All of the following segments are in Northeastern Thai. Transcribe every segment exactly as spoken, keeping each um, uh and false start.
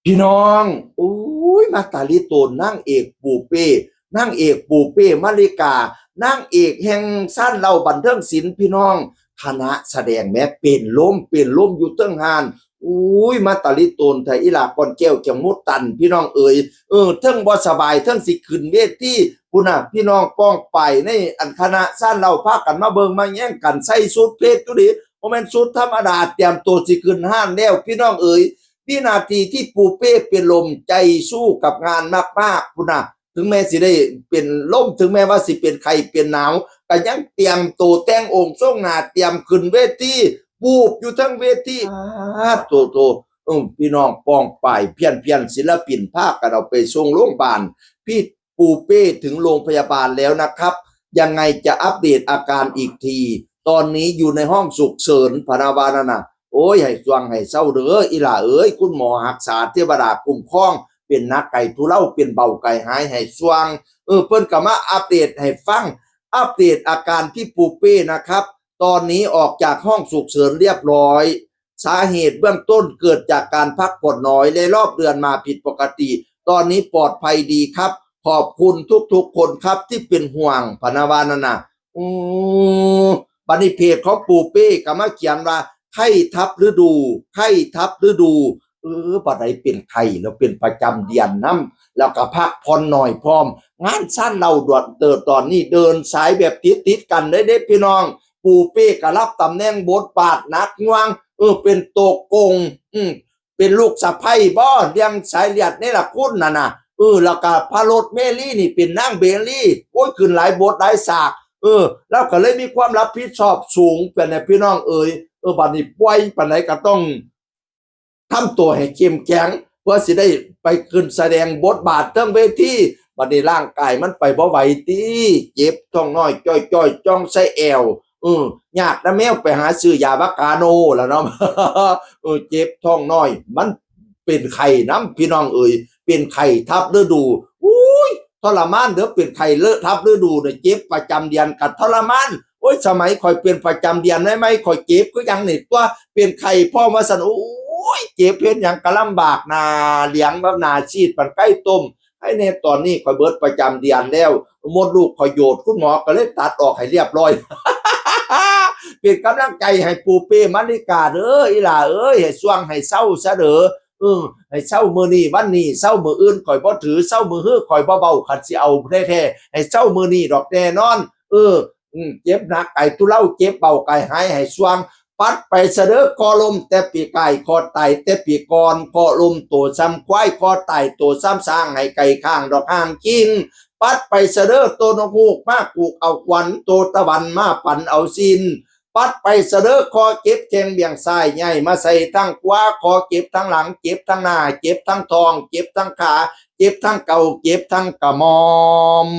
พี่น้อง อุ้ย มาตาลีโตนนางเอกปูเป้ นางเอกปูเป้มาริกา นางเอกแห่งซ่านเหล้าบันเทิงศิลป์พี่น้อง คณะแสดงแม้เป็นลม เป็นลมอยู่เทิงฮาน อุ้ย มาตาลีโตนไทยอีหลาก่อนแก้วจังมุตัน พี่น้องเอ๋ย เออ เทิงบ่สบาย เทิงสิขึ้นเวที พุ้นน่ะ พี่น้องป้องไปในอันคณะซ่านเหล้าพากันมาเบิ่งมาแย่งกันใส่ชุดเพชรอยู่ดิ บ่แม่นชุดธรรมดา เตรียมตัวสิขึ้นฮานแล้ว พี่น้องเอ๋ย วินาทีที่ปูเป้เป็นลมใจสู้กับงานมากๆ พุ้นน่ะ ถึงแม้สิได้เป็นลม ถึงแม้ว่าสิเป็นไข้เป็นหนาว ก็ยังเตรียมตัวแต่งองค์ทรงหน้า เตรียมขึ้นเวที บูบอยู่เทั้งเวที อ้า โตโต เออ พี่น้องป้องไป เพี้ยนๆ ศิลปินพากันเอาไปส่งโรงพยาบาล พี่ปูเป้ถึงโรงพยาบาลแล้วนะครับ ยังไงจะอัปเดตอาการอีกที ตอนนี้อยู่ในห้องฉุกเฉิน พะนะว่านั่นน่ะ โอ้ย ให้สว่างให้เซาเด้อ อีหล่าเอ๋ย คุณหมอฮักษา เทวดาคุ้มครอง เป็นหนักไกทุเลา เป็นเบาไกหาย ให้สว่าง เออ เพิ่นก็มาอัปเดตให้ฟัง อัปเดตอาการพี่ปูเป้นะครับ ตอนนี้ออกจากห้องฉุกเฉินเรียบร้อย สาเหตุเบื้องต้นเกิดจากการพักผ่อนน้อย และรอบเดือนมาผิดปกติ ตอนนี้ปลอดภัยดีครับ ขอบคุณทุกๆคนครับที่เป็นห่วง พะนะว่านั่นน่ะ อืม บัดนี้เพจของปูเป้ก็มาเขียนว่า ไข้ทับฤดู ไข้ทับฤดู เออ บัดใดเป็นไข้แล้วเป็นประจำเดือนนำ แล้วก็พักผ่อนน้อยพร้อม งานซ่านเหล้าด่วนเติบตอนนี้เดินสายแบบติดๆกันเลยเด้พี่น้อง ปูเป้ก็รับตำแหน่งบทบาทหนักหน่วง เออ เป็นตัวโกง อืม เป็นลูกสะใภ้บ่ เรื่องสายเลือดเนรคุณน่ะนะ เออ แล้วก็พระรถเมลีนี่เป็นนางเบลีโอ้ย ขึ้นหลายบทหลายฉาก เออ แล้วก็เลยมีความรับผิดชอบสูง เป็นไงพี่น้องเอ๋ย เออ บัดนี้ป่วยปานใดก็ต้องทำตัวให้เข้มแข็ง เพื่อสิได้ไปขึ้นแสดงบทบาทเทิงเวที บัดนี้ร่างกายมันไปบ่ไหวติ เจ็บท้องน้อยจ้อยๆ จ้องใส่แอว เออ ยากนะแมวไปหาซื้อยาบากาโนแล้วเนาะ เออ เจ็บท้องน้อย มันเป็นไข้นำพี่น้องเอ๋ย เป็นไข้ทับฤดู อุ้ย ทรมานเด้อ เป็นไข้เลอะทับฤดูเนี่ย เจ็บประจำเดือนก็ทรมาน โอ้ย สมัยข่อยเป็นประจำเดือนใหม่ๆ ข่อยเจ็บคือหยังนี่ ตัวเป็นไข้พร้อมว่าซั่น โอ้ย เจ็บเฮ็ดหยังก็ลำบาก หน้าเหลืองแบบหน้าซีดปานไก่ต้ม ไอ้แน่ตอนนี้ข่อยเบิดประจำเดือนแล้ว มดลูกข่อยโยด คุณหมอก็เลยตัดออกให้เรียบร้อย เป็นกำลังใจให้ปูเป้มาริกาเด้อ อีหล่าเอ้ย ให้สว่างให้เซาซะเด้อ เออ ให้เซามื้อนี้วันนี้ เซามื้ออื่นข่อยบ่ถือ เซามื้อฮื้อข่อยบ่เว้า คันสิเอาแท้ๆ ให้เซามื้อนี้ดอกแน่นอน เออ อืม เจ็บหนักไข้ทุเลา เจ็บเบาไข้หาย ให้สว่าง ปัดไปซะเด้อ คอล้มแต่ปีกาย คอตายแต่ปีก่อน คอล้มโตซ้ำควาย คอตายโตซ้ำช้าง ให้ไกลข้างดอกห่างคิง ปัดไปซะเด้อ โตนกฮูกมากูกเอาขวัญ โตตะวันมาปั่นเอาสิ้น ปัดไปซะเด้อ คอเจ็บแข้งเบี่ยงซ้าย ย้ายมาใส่ทางขวา คอเจ็บทางหลัง เจ็บทางหน้า เจ็บทางท้อง เจ็บทางขา เจ็บทางเข่า เจ็บทางกระหม่อม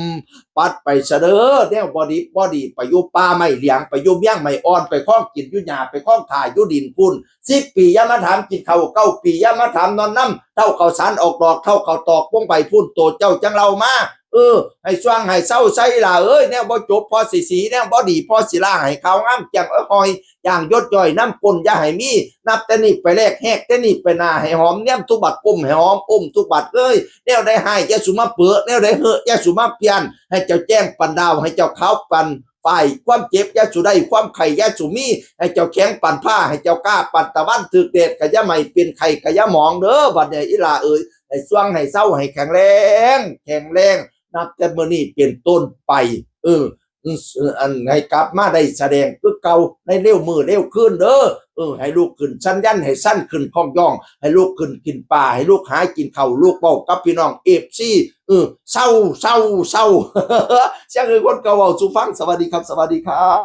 ปัดไปซะเด้อ แนวบ่ดีบ่ดี ไปอยู่ป่าไม้เหลียง ไปอยู่เวียงไม้อ่อน ไปคล้องกินอยู่หญ้า ไปคล้องถ่าอยู่ดินพุ้น สิบปีอย่ามาถามกินข้าว เก้าปีอย่ามาถามนอนนำ เฒ่าข้าวสารออกดอก เฒ่าข้าวตอกวงใบพุ้น โตเจ้าจั่งเล่ามา เออ ให้สว่างให้เซาซะอีหล่าเอ้ย แนวบ่จบพอสิสี แนวบ่ดีพอสิล่า ให้ขาวงามแจ่มเอ้ยหอย อย่างยศย่อยน้ำก้นอย่าให้มี นับแต่นี้ไปแรก แฮกแต่นี้ไปหน้า ให้หอมแนมทุกบัด ก้มให้หอมอมทุกบัดเอ้ย แนวใดฮ้ายอย่าสุมาเปอะ แนวใดเฮอะอย่าสุมาเปลี่ยน ให้เจ้าแจ้งปันดาว ให้เจ้าขาวปันฝ้าย ความเจ็บอย่าสุได้ ความไข้อย่าสุมี ให้เจ้าแข็งปันผ้า ให้เจ้ากล้าปันตะวัน ถืกแดดก็อย่าไหม้ เป็นไข้ก็อย่าหมองเด้อ บัดนี้อีหล่าเอ้ย ให้สว่างให้เซา ให้แข็งแรง แข็งแรง นับแต่มื้อนี้เป็นต้นไป เออ อันให้กลับมาได้แสดงคือเก่า ในเร็วมื้อเร็วคืนเด้อ เออ ให้ลูกขึ้นชั้นยัน ให้ชั้นขึ้นคล้องย่อง ให้ลูกขึ้นกินปลา ให้ลูกหากินข้าว ลูกเว้ากับพี่น้องเอฟซี เออ เซา เซา เซา เสียงคือคนเก่าเว้าสู่ฟัง สวัสดีครับ สวัสดีครับ